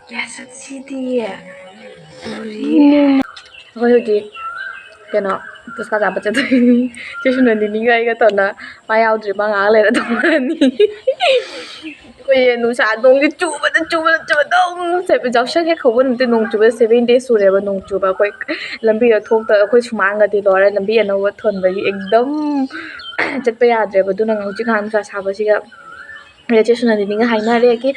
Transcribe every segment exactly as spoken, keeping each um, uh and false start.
ꯀꯌꯥ ꯁꯛꯁꯤꯗꯤ꯫ ꯑꯩꯈꯣꯏ ꯍꯧꯖꯤꯛ ꯀꯩꯅꯣ ꯄꯨꯁꯀꯥ ꯆꯥꯕ ꯆꯠꯇꯣꯏꯅꯤ꯫ ꯆꯦꯁꯨ ꯅꯟꯗꯤꯅꯤꯒ ꯑꯩꯒ ꯇꯧꯅ ꯃꯥ ꯌꯥꯎꯗ꯭ꯔꯤ, ꯃꯥ ꯉꯥꯏꯍꯥꯛ ꯂꯩꯔ ꯇꯧꯔꯅꯤ꯫ ꯑꯩꯈꯣꯏ ꯅꯨꯡꯁꯥ ꯅꯣꯡꯁꯦ ꯆꯨꯕꯗ ꯆꯨꯕꯗ ꯆꯨꯕꯗ ꯑꯗꯨꯝ ꯆꯠꯄ꯫ ꯌꯥꯎꯁꯪ ꯍꯦꯛ ꯍꯧꯕ ꯅꯨꯃꯤꯠꯇ ꯅꯣꯡ ꯆꯨꯕ seven days ꯁꯨꯔꯦꯕ ꯅꯣꯡ ꯆꯨꯕ꯫ ꯑꯩꯈꯣꯏ ꯂꯝꯕꯤꯗ ꯊꯣꯛꯇ ꯑꯩꯈꯣꯏ ꯁꯨꯃꯥꯡꯒꯗꯤ ꯂꯣꯏꯔꯦ꯫ ꯂꯝꯕꯤ ꯑꯅꯧꯕ ꯊꯣꯟꯕꯒꯤ ꯑꯦꯛꯗꯝ ꯆꯠꯄ ꯌꯥꯗ꯭ꯔꯦꯕ꯫ ꯑꯗꯨꯅ ꯍꯧꯖꯤꯛꯀꯥꯟ ꯅꯨꯡꯁꯥ ꯁꯥꯕꯁꯤꯒ ꯆꯦ ꯁꯨꯅꯟꯗꯤꯅꯤꯒ ꯍꯥꯏꯅꯔꯦ ꯀꯤ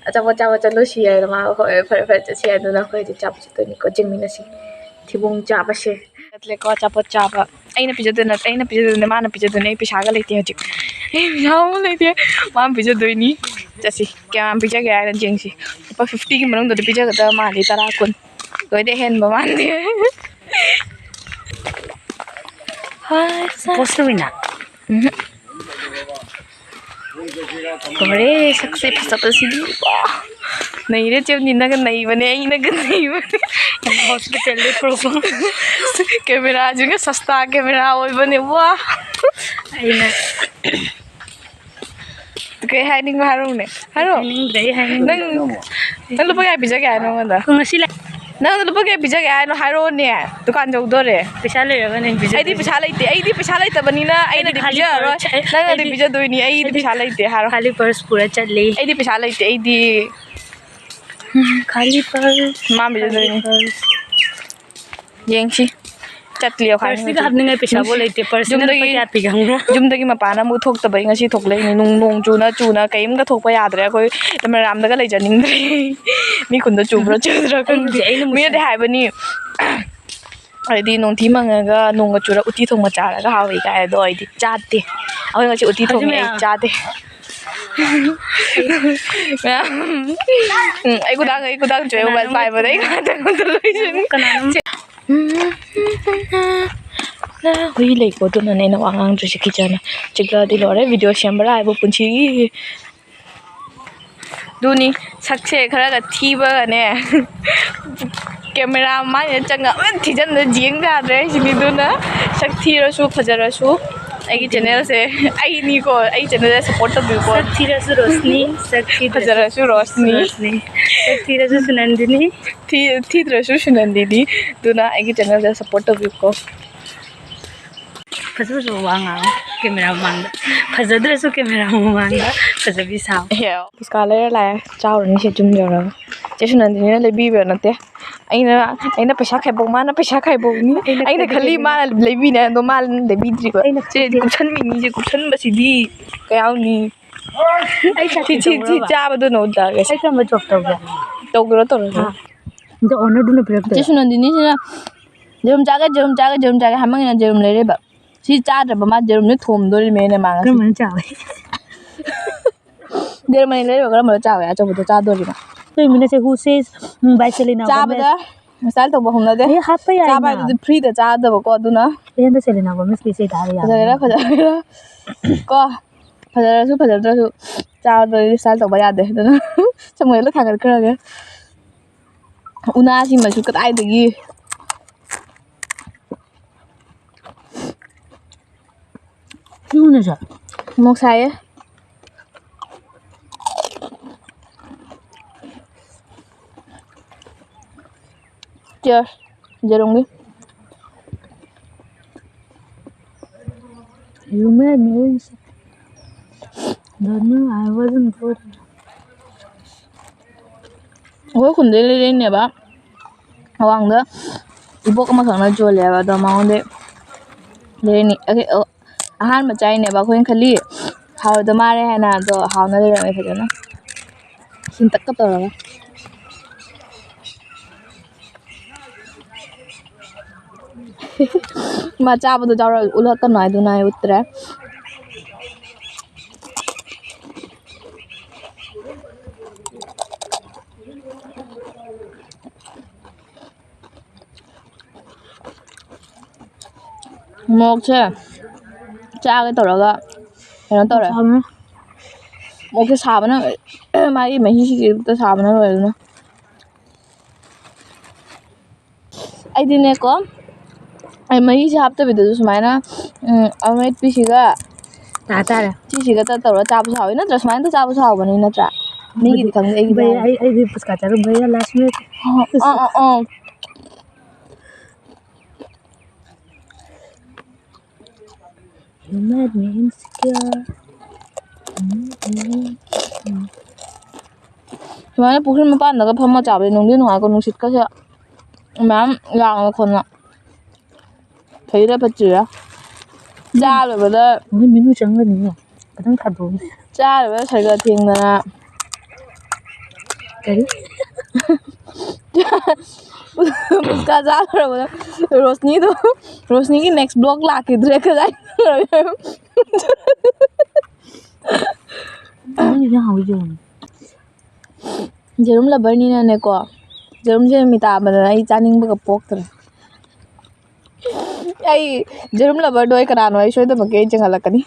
ꯑꯆꯥꯄꯣꯠ ꯆꯥꯕ ꯆꯠꯂꯨꯁꯤ ꯍꯥꯏꯅ꯫ ꯃꯥ ꯍꯣꯏ ꯐꯔꯦ ꯐꯔꯦ ꯆꯠꯁꯤ ꯍꯥꯏꯗꯨꯅ ꯑꯩꯈꯣꯏ ꯍꯧꯖꯤꯛ ꯆꯥꯕ ꯆꯠꯇꯣꯏꯅꯤꯀꯣ꯫ ꯆꯦꯟꯃꯤꯟꯅꯁꯤ꯫ ꯊꯤꯕꯣꯡ ꯆꯥꯕꯁꯦ꯫ ꯆꯠꯂꯦꯀꯣ ꯑꯆꯥꯄꯣꯠ ꯆꯥꯕ꯫ ꯑꯩꯅ ꯄꯤꯖꯗꯣꯏ ꯅꯠꯇꯦ, ꯑꯩꯅ ꯄꯤꯖꯗꯣꯏꯅꯦ, ꯃꯥꯅ ꯄꯤꯖꯗꯣꯏꯅꯦ꯫ ꯑꯩ ꯄꯩꯁꯥꯒ ꯂꯩꯇꯦ ꯍꯧꯖꯤꯛ꯫ ꯑꯩ ꯄꯩꯁꯥ ꯑꯃ ꯂꯩꯇꯦ꯫ ꯃꯥꯅ ꯄꯤꯖꯗꯣꯏꯅꯤ꯫ ꯆꯠꯁꯤ꯫ ꯀꯌꯥꯝ ꯄꯤꯖꯒꯦ ꯍꯥꯏꯅ ꯌꯦꯡꯁꯤ꯫ ꯂꯨꯄꯥ fiftyꯒꯤ ꯃꯅꯨꯡꯗꯗꯤ ꯄꯤꯖꯒꯗꯕ ꯃꯥꯜꯂꯤ꯫ ꯇꯔꯥ, ꯀꯨꯟ꯫ ꯂꯣꯏꯗ ꯍꯦꯟꯕ ꯃꯥꯟꯗꯦ꯫ ꯍꯣꯏ, ꯁꯥ-, ꯄꯣꯁ ꯇꯧꯋꯤꯅ꯫ ꯎꯝꯍꯨꯝ꯫ ꯂꯣꯏꯔꯦ, ꯁꯛꯁꯦ ꯐꯖꯕꯁꯤꯗꯤ꯫ ꯋꯥ! ꯅꯩꯔꯦ ꯆꯦ ꯅꯤꯅꯒ ꯅꯩꯕꯅꯦ, ꯑꯩꯅꯒ ꯅꯩꯕꯅꯦ꯫ ꯍꯣꯁꯄꯤꯇꯥꯜꯗ ꯄꯨꯔꯛꯄ꯫ ꯀꯦꯃꯦꯔꯥꯁꯤꯒ ꯁꯁꯇꯥ ꯀꯦꯃꯦꯔꯥ ꯑꯣꯏꯕꯅꯦ꯫ ꯋꯥ! ꯑꯩꯅ ꯀꯩ ꯍꯥꯏꯅꯤꯡꯕ ꯍꯥꯏꯔꯛꯎꯅꯦ, ꯍꯥꯏꯔꯛꯑꯣ꯫ ꯍꯥꯏꯅꯤꯡꯗ꯭ꯔꯦ, ꯑꯩ ꯍꯥꯏꯅꯤꯡꯗ꯭ꯔꯦ꯫ ꯅꯪ, ꯅꯪ ꯂꯨꯄꯥ ꯀꯌꯥ ꯄꯤꯖꯒꯦ ꯍꯥꯏꯅꯣ ꯑꯩꯉꯣꯟꯗ? ꯉꯁꯤ ꯂꯥꯛ- ꯅꯪ ꯂꯨꯄꯥ ꯀꯌꯥ ꯄꯤꯖꯒꯦ ꯍꯥꯏꯅꯣ ꯍꯥꯏꯔꯛꯑꯣꯅꯦ, ꯗꯨꯀꯥꯟ ꯌꯧꯗꯣꯔꯦ꯫ ꯄꯩꯁꯥ ꯂꯩꯔꯒ ꯅꯪ ꯄꯤꯖꯗꯣꯏꯅꯦ꯫ ꯑꯩꯗꯤ ꯄꯩꯁꯥ ꯂꯩꯇꯦ, ꯑꯩꯗꯤ ꯄꯩꯁꯥ ꯂꯩꯇꯕꯅꯤꯅ ꯑꯩꯅꯗꯤ ꯈꯥꯂꯤ ꯄꯤꯖꯔꯔꯣꯏ꯫ ꯄꯔꯁ-, ꯅꯪꯅꯗꯤ ꯑꯩꯗꯤ, ꯄꯤꯖꯗꯣꯏꯅꯤ, ꯑꯩꯗꯤ ꯑꯩꯗꯤ ꯄꯩꯁꯥ ꯂꯩꯇꯦ ꯍꯥꯏꯔꯣ꯫ ꯈꯥꯂꯤ ꯄꯔꯁ ꯄꯨꯔ ꯆꯠꯂꯤ꯫ ꯑꯩꯗꯤ ꯄꯩꯁꯥ ꯂꯩꯇꯦ, ꯑꯩꯗꯤ꯫ ꯈꯥꯂꯤ ꯄꯔꯁ, ꯃꯥ ꯄꯤꯖꯗꯣꯏꯅꯤ꯫ ꯈꯥꯂꯤ ꯄꯔꯁ꯫ ꯌꯦꯡꯁꯤ꯫ ꯆꯠꯂꯤ ꯄꯔꯁꯁꯤꯒ ꯍꯥꯞꯅꯤꯡꯉꯥꯏ ꯄꯩꯁꯥꯕꯨ ꯂꯩꯇꯦ꯫ ꯄꯔꯁꯁꯤꯅ ꯂꯨꯄꯥ ꯌꯨꯝꯗꯒꯤ, ꯀꯌꯥ ꯄꯤꯒꯦ ꯈꯪꯕ꯭ꯔꯥ? ꯌꯨꯝꯗꯒꯤ ꯃꯄꯥꯟ ꯑꯃꯨꯛ ꯊꯣꯛꯇꯕꯩ ꯉꯁꯤ ꯊꯣꯛꯂꯛꯏꯅꯦ꯫ ꯅꯨꯡ-, ꯅꯣꯡ ꯆꯨꯅ ꯆꯨꯅ ꯀꯩꯝꯒ ꯊꯣꯛꯄ ꯌꯥꯗ꯭ꯔꯦ꯫ ꯑꯩꯈꯣꯏ ꯃꯣꯏꯔꯥꯡꯗꯒ ꯂꯩꯖꯅꯤꯡꯗ꯭ꯔꯦ꯫ ꯃꯤ ꯈꯨꯟꯗ ꯆꯨꯕ꯭ꯔꯥ ꯆꯨꯗ꯭ꯔꯥ ꯈꯪꯗꯦ꯫ ꯑꯩꯅ ꯃꯤꯅꯗꯤ ꯍꯥꯏꯕꯅꯤ, ꯍꯥꯏꯗꯤ ꯅꯣꯡꯊꯤ ꯃꯪꯉꯒ ꯅꯣꯡꯒ ꯆꯨꯔ ꯎꯇꯤ ꯊꯣꯡꯕ ꯆꯥꯔꯒ ꯍꯥꯎꯏ ꯀꯥꯏ, ꯑꯗꯣ ꯑꯩꯗꯤ ꯆꯥꯗꯦ꯫ ꯑꯩꯈꯣꯏ ꯉꯁꯤ ꯎꯇꯤ ꯊꯣꯡꯉꯦ, ꯑꯩ ꯆꯥꯗꯦ꯫ ꯃꯌꯥꯝ, ꯎꯝ, ꯑꯩ ꯈꯨꯗꯥꯡ, ꯑꯩ ꯈꯨꯗꯥꯡ ꯆꯣꯏꯕ ꯀꯅꯥꯅꯣꯝ ꯄꯥꯏꯕꯗ ꯑꯩ ꯉꯥꯛꯇꯪ ꯑꯝꯇ ꯂꯣꯏꯁꯤꯟ-, ꯀꯅꯥꯅꯣꯝ ꯍꯨꯏ ꯂꯩꯀꯣ, ꯑꯗꯨꯅꯅꯦ ꯑꯩꯅ ꯋꯥ ꯉꯥꯡꯗ꯭ꯔꯤꯁꯦ꯫ ꯀꯤꯖꯅ ꯆꯤꯛꯂꯛꯑꯗꯤ ꯂꯣꯏꯔꯦ꯫ ꯚꯤꯗꯤꯑꯣ ꯁꯦꯝꯕ꯭ꯔꯥ ꯍꯥꯏꯕꯨ ꯄꯨꯟꯁꯤꯒꯤ꯫ ꯑꯗꯨꯅꯤ, ꯁꯛꯁꯦ ꯈꯔꯒ ꯊꯤꯕꯒꯅꯦ꯫ ꯀꯦꯃꯦꯔꯥ ꯃꯥꯏꯗ ꯆꯪꯉ ꯂꯣꯏ ꯊꯤꯖꯤꯟꯗ ꯌꯦꯡ ꯌꯥꯗ꯭ꯔꯦ ꯍꯥꯏꯁꯤꯅꯤ꯫ ꯑꯗꯨꯅ ꯁꯛ ꯊꯤꯔꯁꯨ ꯐꯖꯔꯁꯨ ꯑꯩꯒꯤ ꯆꯦꯅꯦꯜꯁꯦ ꯑꯩꯅꯤꯀꯣ, ꯑꯩ ꯆꯦꯅꯦꯜꯁꯦ ꯁꯞꯄꯣꯔꯠ ꯇꯧꯕꯤꯌꯨꯀꯣ꯫ ꯁꯛ ꯊꯤꯔꯁꯨ ꯔꯣꯁꯅꯤ, ꯁꯛ ꯊꯤꯗ꯭ꯔꯁꯨ ꯐꯖꯔꯁꯨ ꯔꯣꯁꯅꯤ꯫ ꯔꯣꯁꯅꯤ꯫ ꯁꯛ ꯊꯤꯔꯁꯨ ꯁꯨꯅꯟꯗꯤꯅꯤ꯫ ꯊꯤ-, ꯊꯤꯗ꯭ꯔꯁꯨ ꯁꯨꯅꯟꯗꯤꯅꯤ꯫ ꯑꯗꯨꯅ ꯑꯩꯒꯤ channelꯗ support ꯇꯧꯕꯤꯌꯨꯀꯣ꯫ ꯐꯖ ꯐꯖꯕ ꯋꯥ ꯉꯥꯡꯉꯨ camera ꯃꯃꯥꯡꯗ꯫ ꯐꯖꯗ꯭ꯔꯁꯨ camera ꯃꯃꯥꯡꯗ ꯐꯖꯕꯤ ꯁꯥꯎ꯫ ꯄꯨꯁꯀꯥ ꯂꯩꯔ ꯂꯥꯛꯑꯦ꯫ ꯆꯥꯎꯔꯅꯤ ꯁꯤ ꯌꯨꯝ ꯌꯧꯔꯒ꯫ ꯆꯦ ꯁꯨꯅꯟꯗꯤꯅꯤꯅ ꯂꯩꯕꯤꯕ ꯅꯠꯇꯦ꯫ ꯑꯩꯅ, ꯑꯩꯅ ꯄꯩꯁꯥ ꯈꯥꯏꯕꯣꯛ, ꯃꯥꯅ ꯄꯩꯁꯥ ꯈꯥꯏꯕꯣꯛꯅꯤ꯫ ꯑꯩꯅ ꯑꯩꯅ ꯈꯜꯂꯤ ꯈꯜꯂꯤ ꯃꯥꯅ ꯂꯩꯕꯤꯅꯦ, ꯑꯗꯣ ꯃꯥꯅ ꯂꯩꯕꯤꯗ꯭ꯔꯤꯕ꯫ ꯑꯩꯅ ꯁꯦ ꯈꯜꯂꯤ ꯀꯨꯞꯁꯟꯕꯤꯅꯤ, ꯁꯦ ꯀꯨꯞꯁꯟꯕꯁꯤꯗꯤ ꯀꯌꯥ ꯌꯥꯎꯅꯤ? ꯑꯩ ꯁꯤ, ꯁꯤ, ꯁꯤ ꯆꯥꯕꯗꯨꯅ ꯎꯠꯂꯛꯑꯒꯦ꯫ ꯑꯩ ꯀꯔꯝꯕ job ꯇꯧꯒꯦ? ꯇꯧꯒꯦꯔꯣ ꯇꯧꯔꯣꯏꯔꯣ? ꯑꯥ꯫ ꯑꯗꯣ ownerꯗꯨꯅ ꯄꯤꯔꯛꯇꯣꯏꯔꯥ? ꯆꯦ ꯁꯨꯅꯟꯗꯤꯅꯤꯁꯤꯅ ꯌꯦꯔꯨꯝ ꯆꯥꯒꯦ, ꯌꯦꯔꯨꯝ ꯆꯥꯒꯦ, ꯌꯦꯔꯨꯝ ꯆꯥꯒꯦ ꯍꯥꯏꯃꯟꯒꯤꯅ ꯌꯦꯔꯨꯝ ꯂꯩꯔꯛꯏꯕ꯫ ꯁꯤ ꯆꯥꯗ꯭ꯔꯕ ꯃꯥ ꯌꯦꯔꯨꯝꯁꯦ ꯊꯣꯝꯗꯣꯔꯤꯃꯦ ꯑꯩꯅ ꯃꯥ ꯉꯁꯤ꯫ ꯀꯔꯝꯕꯅ ꯆꯥꯎꯋꯦ? ꯌꯦꯔꯨꯝ ꯑꯅꯤ ꯂꯩꯔꯨꯔꯒ ꯀꯔꯝꯕꯅ ꯆꯥꯎꯋꯦ? ꯑꯆꯧꯕꯗꯣ ꯆꯥꯗꯣꯔꯤꯕ꯫ ꯀꯩꯅꯣ ꯅꯪꯁꯦ who says, um, by Selena Gomez? ꯆꯥꯕꯗ style ꯇꯧꯕ ꯍꯧꯅꯗꯦ꯫ ꯑꯦ, ꯍꯥꯞꯄ ꯌꯥꯏꯅ꯫ ꯆꯥꯕ ꯍꯥꯏꯗꯨꯗꯤ freeꯗ ꯆꯥꯗꯕꯀꯣ, ꯑꯗꯨꯅ꯫ ꯑꯩ ꯍꯟꯗꯛ Selena Gomezꯀꯤ ꯏꯁꯩ ꯇꯥꯕ ꯌꯥꯕ ꯐꯖꯒꯦꯔꯥ ꯅꯠꯇꯦ꯫ ꯐꯖꯒꯦꯔꯥ ꯀꯣ, ꯐꯖꯔꯁꯨ ꯐꯖꯗ꯭ꯔꯁꯨ ꯆꯥꯕꯗꯗꯤ style ꯇꯧꯕ ꯌꯥꯗꯦ꯫ ꯑꯗꯨꯅ ꯁꯃꯨꯑꯦꯜꯗ ꯊꯥꯡꯒꯠꯈ꯭ꯔꯒꯦ꯫ ꯎꯅꯥꯁꯤꯃꯁꯨ ꯀꯗꯥꯏꯗꯒꯤ꯫ ꯁꯤꯒꯨꯝꯕꯁꯦ꯫ ꯃꯣꯔꯣꯛ ꯁꯥꯏꯌꯦ꯫ Cheers꯫ ꯌꯦꯔꯨꯝꯒꯤ꯫ You made me inside. Don't know I wasn't good. ꯑꯩꯈꯣꯏ ꯈꯨꯟꯗꯩ ꯂꯩꯔꯛꯏꯅꯦꯕ꯫ ꯑꯋꯥꯡꯗ ꯏꯕꯣꯛ ꯑꯃꯈꯛꯅ ꯌꯣꯜꯂꯦꯕ, ꯑꯗꯣ ꯃꯉꯣꯟꯗꯩ ꯂꯩꯔꯛꯏꯅꯤ꯫ ꯑꯗꯩ, ꯑ, ꯑꯍꯥꯟꯕ ꯆꯥꯏꯅꯦꯕ ꯑꯩꯈꯣꯏꯅ ꯈꯜꯂꯤ ꯍꯥꯎꯔꯗꯧ ꯃꯥꯜꯂꯦ ꯍꯥꯏꯅ, ꯑꯗꯣ ꯍꯥꯎꯅ ꯂꯩꯔꯝꯃꯦ ꯐꯖꯅ꯫ ꯁꯤꯟꯇꯛꯀ ꯇꯧꯔꯒ꯫ ꯃꯥ ꯆꯥꯕꯗꯣ ꯆꯥꯎꯔ ꯎꯠꯂꯛꯀꯅꯨ ꯍꯥꯏꯗꯨꯅ ꯑꯩ ꯎꯠꯇ꯭ꯔꯦ꯫ ꯃꯣꯔꯣꯛꯁꯦ ꯆꯥꯒꯦ ꯇꯧꯔꯒ ꯀꯩꯅꯣ ꯇꯧꯔꯦ꯫ ꯁꯥꯕꯅ꯫ ꯃꯣꯔꯣꯛꯁꯦ ꯁꯥꯕꯅ, ꯃꯥꯒꯤ ꯃꯍꯤꯁꯤꯗꯤ ꯁꯥꯕꯅ ꯂꯣꯏꯔꯦ ꯑꯗꯨꯅ꯫ ꯑꯩꯗꯤꯅꯦꯀꯣ, ꯑꯩ ꯃꯍꯤꯁꯦ ꯍꯥꯞꯇꯕꯤꯗꯁꯨ ꯁꯨꯃꯥꯏꯅ, ꯎꯝ, ꯑꯃꯦꯠꯄꯤꯁꯤꯒ ꯇꯥ ꯇꯥꯔꯦ꯫ ꯁꯤꯁꯤꯒ ꯇ-, ꯇꯧꯔ ꯆꯥꯕꯁꯨ ꯍꯥꯎꯋꯤ ꯅꯠꯇ꯭ꯔꯥ? ꯁꯨꯃꯥꯏꯅ ꯆꯥꯕꯁꯨ ꯍꯥꯎꯕꯅꯤ ꯅꯠꯇ꯭ꯔꯥ? ꯃꯤꯒꯤꯗꯤ ꯈꯪꯗꯦ, ꯑꯩꯒꯤꯗꯤ ꯚꯩꯌꯥ, ꯍꯥꯏꯔꯦ꯫ ꯑꯩ, ꯑꯩꯗꯤ ꯄꯨꯁꯀꯥ ꯆꯥꯔꯨꯝ ꯚꯩꯌꯥ last minute. ꯑ, ꯑ, ꯑ, ꯑ꯫ You made me insecure. ꯁꯨꯃꯥꯏꯅ ꯄꯨꯈ꯭ꯔꯤ ꯃꯄꯥꯟꯗꯒ ꯐꯝꯃ ꯆꯥꯕꯗꯤ ꯅꯨꯡꯗꯤ ꯅꯨꯡꯉꯥꯏꯀꯣ, ꯅꯨꯡꯁꯤꯠꯀꯁꯦ ꯃꯌꯥꯝ ꯂꯥꯡꯅ ꯈꯣꯠꯅ꯫ ꯐꯩꯔꯥ ꯐꯠꯇ꯭ꯔꯤꯔꯥ? ꯆꯥ ꯂꯣꯏꯕꯗ ꯃꯣꯏ ꯃꯤꯅꯨ ꯆꯪꯒꯅꯤꯅꯦ꯫ ꯈꯤꯇꯪ ꯊꯥꯗꯣꯛꯑꯣ꯫ ꯆꯥ ꯂꯣꯏꯕꯗ ꯁꯥꯏꯀꯜ ꯊꯦꯡꯗꯅ꯫ ꯀꯔꯤ? ꯄꯨꯁꯀꯥ ꯆꯥ ꯂꯣꯏꯔꯕꯗ ꯔꯣꯁꯅꯤꯗꯣ, ꯔꯣꯁꯅꯤꯒꯤ next vlog ꯂꯥꯛꯈꯤꯗ꯭ꯔꯦ ꯀꯗꯥꯏ? ꯅꯪꯒꯤꯁꯦ ꯍꯥꯎꯋꯤ ꯀꯩꯅꯣ꯫ ꯌꯦꯔꯨꯝ loverꯅꯤꯅꯅꯦꯀꯣ, ꯌꯦꯔꯨꯝꯁꯦ ꯃꯤꯇꯥꯕꯗꯅ ꯑꯩ ꯆꯥꯅꯤꯡꯕꯒ ꯄꯣꯛꯇ꯭ꯔꯦ꯫ ꯑꯩ ꯌꯦꯔꯨꯝ loverꯗꯣ ꯑꯩ ꯀꯅꯥꯅꯣ ꯑꯩ ꯁꯣꯏꯗꯅꯃꯛꯀꯤ ꯑꯩ ꯆꯦꯟꯈꯠꯂꯛꯀꯅꯤ꯫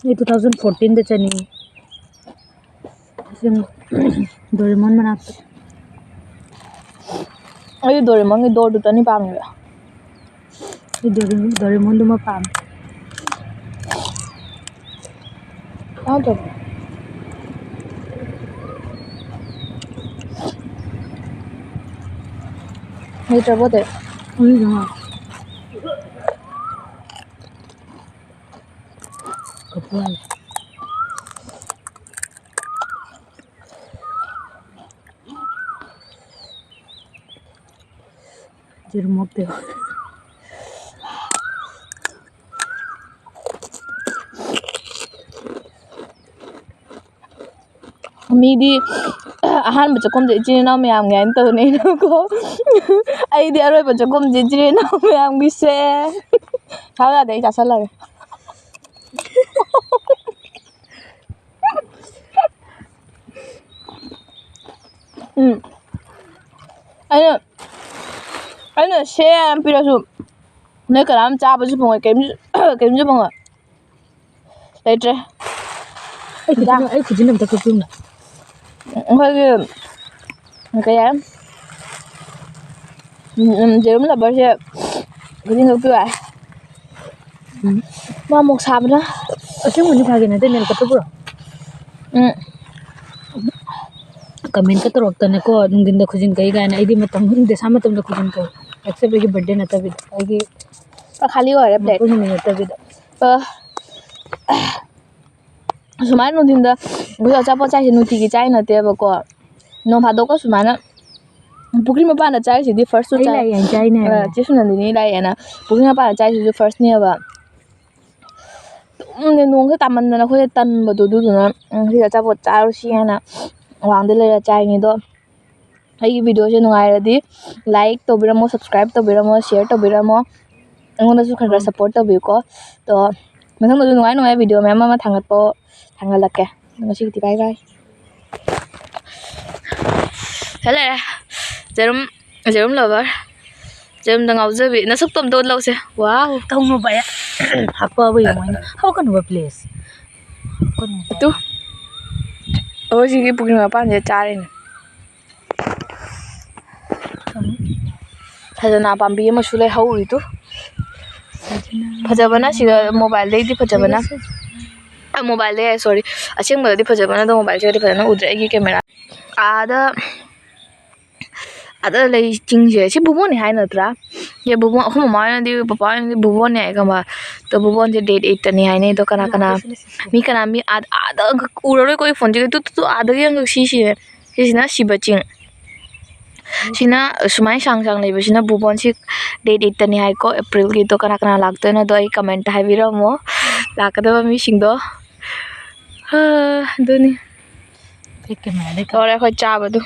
ꯑꯩ two thousand fourteenꯗ ꯆꯠꯅꯤꯡꯉꯤ꯫ ꯁꯨꯝ ꯗꯣꯔꯦꯃꯣꯟ ꯃꯅꯥꯛꯇ꯫ ꯑꯩꯗꯤ ꯗꯣꯔꯦꯃꯣꯟꯒꯤ doorꯗꯨꯇꯅꯤ ꯄꯥꯝꯃꯤꯕ꯫ ꯑꯩ ꯗꯣꯔꯦꯃꯣꯟ, ꯗꯣꯔꯦꯃꯣꯟꯗꯨꯃ ꯄꯥꯝꯃꯤ꯫ ꯇꯥꯗ꯭ꯔꯕꯣ? ꯂꯩꯇ꯭ꯔꯕꯣ ꯑꯇꯩ? ꯎꯝ, ꯎꯝ꯫ ꯀꯞꯄꯨ ꯍꯥꯏ꯫ ꯌꯦꯔꯨꯝ ꯃꯣꯛꯇꯦꯜ꯫ ꯃꯤꯗꯤ ꯑꯍꯥꯟꯕ ꯆꯥꯛꯈꯨꯝꯁꯦ ꯏꯆꯤꯟ ꯏꯅꯥꯎ ꯃꯌꯥꯝꯒꯤ ꯍꯥꯏꯅ ꯇꯧꯅꯩꯅꯀꯣ꯫ ꯑꯩꯗꯤ ꯑꯔꯣꯏꯕ ꯆꯥꯛꯈꯨꯝꯁꯦ ꯏꯆꯤꯟ ꯏꯅꯥꯎ ꯃꯌꯥꯝꯒꯤꯁꯦ꯫ ꯁꯥꯎ ꯌꯥꯗꯦ, ꯑꯩ ꯆꯥꯁꯜꯂꯒꯦ꯫ ꯎꯝ꯫ ꯑꯩꯅ, ꯑꯩꯅ ꯁꯦ ꯍꯥꯏꯅ ꯄꯤꯔꯁꯨ ꯅꯣꯏ ꯀꯅꯥꯝ ꯆꯥꯕꯁꯨ ꯐꯪꯉꯣꯏ, ꯀꯩꯝꯁꯨ, ꯀꯩꯝꯁꯨ ꯐꯪꯉꯣꯏ꯫ ꯂꯩꯇ꯭ꯔꯦ꯫ ꯑꯩ ꯈꯨꯖꯤꯟ, ꯌꯥ꯫ ꯑꯩ ꯈꯨꯖꯤꯟ ꯑꯝꯇ ꯀꯛꯄꯤꯌꯨꯅ꯫ ꯑꯩꯈꯣꯏꯒꯤ ꯀꯩ ꯍꯥꯏ? ꯎꯝ, ꯎꯝ, ꯌꯦꯔꯨꯝ ꯂꯕꯔꯁꯦ ꯈꯨꯗꯤꯡ ꯀꯛꯄꯤꯌꯨ ꯍꯥꯏ꯫ ꯎꯝ꯫ ꯃꯥ ꯃꯣꯛ ꯁꯥꯕꯅ꯫ ꯑꯁꯦꯡꯕꯅꯤ, ꯐꯥꯒꯤ ꯅꯠꯇꯦ, ꯅꯦꯜ ꯀꯠꯇ ꯄꯨꯔꯛꯑꯣ꯫ ꯎꯝ꯫ ꯀꯃꯦꯟꯀ ꯇꯧꯔꯛꯇꯅꯀꯣ, ꯅꯨꯡꯊꯤꯟꯗ ꯈꯨꯖꯤꯟ ꯀꯛꯏ ꯀꯥꯏꯅ꯫ ꯑꯩꯗꯤ ꯃꯇꯝ ꯈꯨꯗꯤꯡ ꯗꯁꯥ ꯃꯇꯝꯗ ꯈꯨꯖꯤꯟ ꯀꯛꯏ꯫ Except ꯑꯩꯒꯤ birthday ꯅꯠꯇꯕꯤꯗ꯫ ꯑꯩꯒꯤ ꯈꯥꯂꯤ ꯑꯣꯏꯔꯦ plate꯫ ꯃꯄꯣꯛ ꯅꯨꯃꯤꯠ ꯅꯠꯇꯕꯤꯗ꯫ ꯑ, ꯁꯨꯃꯥꯏꯅ ꯅꯨꯡꯊꯤꯟꯗ ꯑꯩꯈꯣꯏ ꯑꯆꯥꯄꯣꯠ ꯆꯥꯏꯁꯦ ꯅꯨꯡꯇꯤꯒꯤ ꯆꯥꯏ ꯅꯠꯇꯦꯕꯀꯣ꯫ ꯅꯣꯡ ꯐꯥꯗꯣꯛꯀ ꯁꯨꯃꯥꯏꯅ ꯄꯨꯈ꯭ꯔꯤ ꯃꯄꯥꯟꯗ ꯆꯥꯏꯁꯤꯗꯤ first ꯑꯩ ꯆꯥꯏ꯫ ꯂꯥꯛꯑꯦ ꯍꯥꯏꯅ ꯆꯥꯏꯅꯦ ꯑ, ꯍꯥꯏꯕ꯫ ꯆꯦ ꯁꯨꯅꯟꯗꯤꯅꯤ ꯂꯥꯛꯑꯦꯅ ꯄꯨꯈ꯭ꯔꯤ ꯃꯄꯥꯟꯗ ꯆꯥꯏꯁꯤꯁꯨ firstꯅꯦꯕ꯫ ꯑꯗꯨꯝꯅꯦ ꯅꯣꯡꯁꯦ ꯇꯥꯃꯟꯗꯅ ꯑꯩꯈꯣꯏꯁꯦ ꯇꯟꯕꯗꯣ, ꯑꯗꯨꯗꯨꯅ, ꯎꯝ, ꯁꯤꯗ ꯑꯆꯥꯄꯣꯠ ꯆꯥꯔꯨꯁꯤ ꯍꯥꯏꯅ ꯃꯄꯥꯟꯗ ꯂꯩꯔ ꯆꯥꯏꯅꯤꯗꯣ꯫ ꯑꯩꯒꯤ videoꯁꯦ ꯅꯨꯡꯉꯥꯏꯔꯗꯤ like ꯇꯧꯕꯤꯔꯝꯃꯣ, subscribe ꯇꯧꯕꯤꯔꯝꯃꯣ, share ꯇꯧꯕꯤꯔꯝꯃꯣ꯫ ꯑꯩꯉꯣꯟꯗꯁꯨ ꯈꯔ ꯈꯔ ꯎꯝ꯫ Support ꯇꯧꯕꯤꯌꯨꯀꯣ꯫ ꯑꯗꯣ ꯃꯊꯪꯗꯁꯨ ꯅꯨꯡꯉꯥꯏ ꯅꯨꯡꯉꯥꯏ video ꯃꯌꯥꯝ ꯑꯃ ꯊꯥꯡꯒꯠꯄ, ꯊꯥꯡꯒꯠꯂꯛꯀꯦ꯫ ꯉꯁꯤꯒꯤꯗꯤ bye bye꯫ ꯁꯤꯗ ꯂꯩꯔꯦ꯫ ꯌꯦꯔꯨꯝ, ꯌꯦꯔꯨꯝ lover꯫ ꯌꯦꯔꯨꯝꯗ ꯉꯥꯎꯖꯕꯤ꯫ ꯅꯁꯛꯇꯣ ꯑꯝꯇ ꯎꯠꯂꯛꯎꯁꯦ꯫ Wow꯫ ꯇꯧꯅꯨꯕ, ꯑꯩ ꯍꯥꯞꯄꯕ ꯌꯦꯡꯉꯣ ꯑꯩꯅ꯫ ꯍꯧꯒꯅꯨꯕ, please꯫ ꯍꯧꯒꯅꯨꯕ꯫ ꯇꯨ꯫ ꯑꯩꯈꯣꯏ ꯁꯤꯒꯤ ꯄꯨꯈ꯭ꯔꯤ ꯃꯄꯥꯟꯁꯤꯗ ꯆꯥꯔꯤꯅꯦ꯫ ꯈꯖꯅꯥ ꯄꯥꯝꯕꯤ ꯑꯃꯁꯨ ꯂꯩꯍꯧꯔꯤ ꯇꯨ꯫ ꯐꯖꯕꯅ ꯁꯤꯗ mobileꯗꯩꯗꯤ ꯐꯖꯕꯅ꯫ ꯑ, mobileꯗꯩ ꯍꯥꯏ, sorry꯫ ꯑꯁꯦꯡꯕꯗꯗꯤ ꯐꯖꯕꯅ ꯑꯗꯣ mobileꯁꯤꯗꯗꯤ ꯐꯖꯅ ꯎꯗ꯭ꯔꯦ ꯑꯩꯒꯤ camera꯫ ꯑꯥꯗ, ꯑꯥꯗ ꯂꯩ ꯆꯤꯡꯁꯦ, ꯁꯤ ꯕꯨꯕꯣꯟꯅꯤ ꯍꯥꯏ ꯅꯠꯇ꯭ꯔꯥ? ꯁꯦ ꯕꯨꯕꯣꯟ, ꯑꯩꯈꯣꯏ ꯃꯃꯥ ꯍꯣꯏꯅꯗꯤ, ꯄꯄꯥ ꯍꯣꯏꯅꯗꯤ ꯕꯨꯕꯣꯟꯅꯤ ꯍꯥꯏ ꯈꯪꯕ꯫ ꯑꯗꯣ ꯕꯨꯕꯣꯟꯁꯦ date eightꯇꯅꯤ ꯍꯥꯏꯅꯩ꯫ ꯑꯗꯣ ꯀꯅꯥ ꯀꯅꯥ, ꯃꯤ ꯀꯅꯥ, ꯃꯤ ꯑꯥꯗ, ꯑꯥꯗ ꯑꯃꯈꯛ ꯎꯔꯔꯣꯏꯀꯣ ꯑꯩ phoneꯁꯦ꯫ ꯇꯨ, ꯇꯨ, ꯇꯨ, ꯑꯥꯗꯒꯤ ꯑꯃꯈꯛ ꯁꯤ ꯁꯤꯔꯦ꯫ ꯁꯤꯁꯤꯅ ꯁꯤꯕ ꯆꯤꯡ꯫ ꯁꯤꯅ ꯁꯨꯃꯥꯏꯅ ꯁꯥꯡ ꯁꯥꯡ ꯂꯩꯕꯁꯤꯅ ꯕꯨꯕꯣꯟ꯫ ꯁꯤ date eightꯇꯅꯤ ꯍꯥꯏꯀꯣ, Aprilꯒꯤ꯫ ꯑꯗꯣ ꯀꯅꯥ ꯀꯅꯥ ꯂꯥꯛꯇꯣꯏꯅꯣꯗꯣ ꯑꯩ commentꯇ ꯍꯥꯏꯕꯤꯔꯝꯃꯣ, ꯂꯥꯛꯀꯗꯕ ꯃꯤꯁꯤꯡꯗꯣ꯫ ꯍꯥ, ꯑꯗꯨꯅꯤ꯫ ꯐꯦꯛ cameraꯗꯩ ꯀꯥꯞ- ꯂꯣꯏꯔꯦ ꯑꯩꯈꯣꯏ ꯆꯥꯕꯗꯨ꯫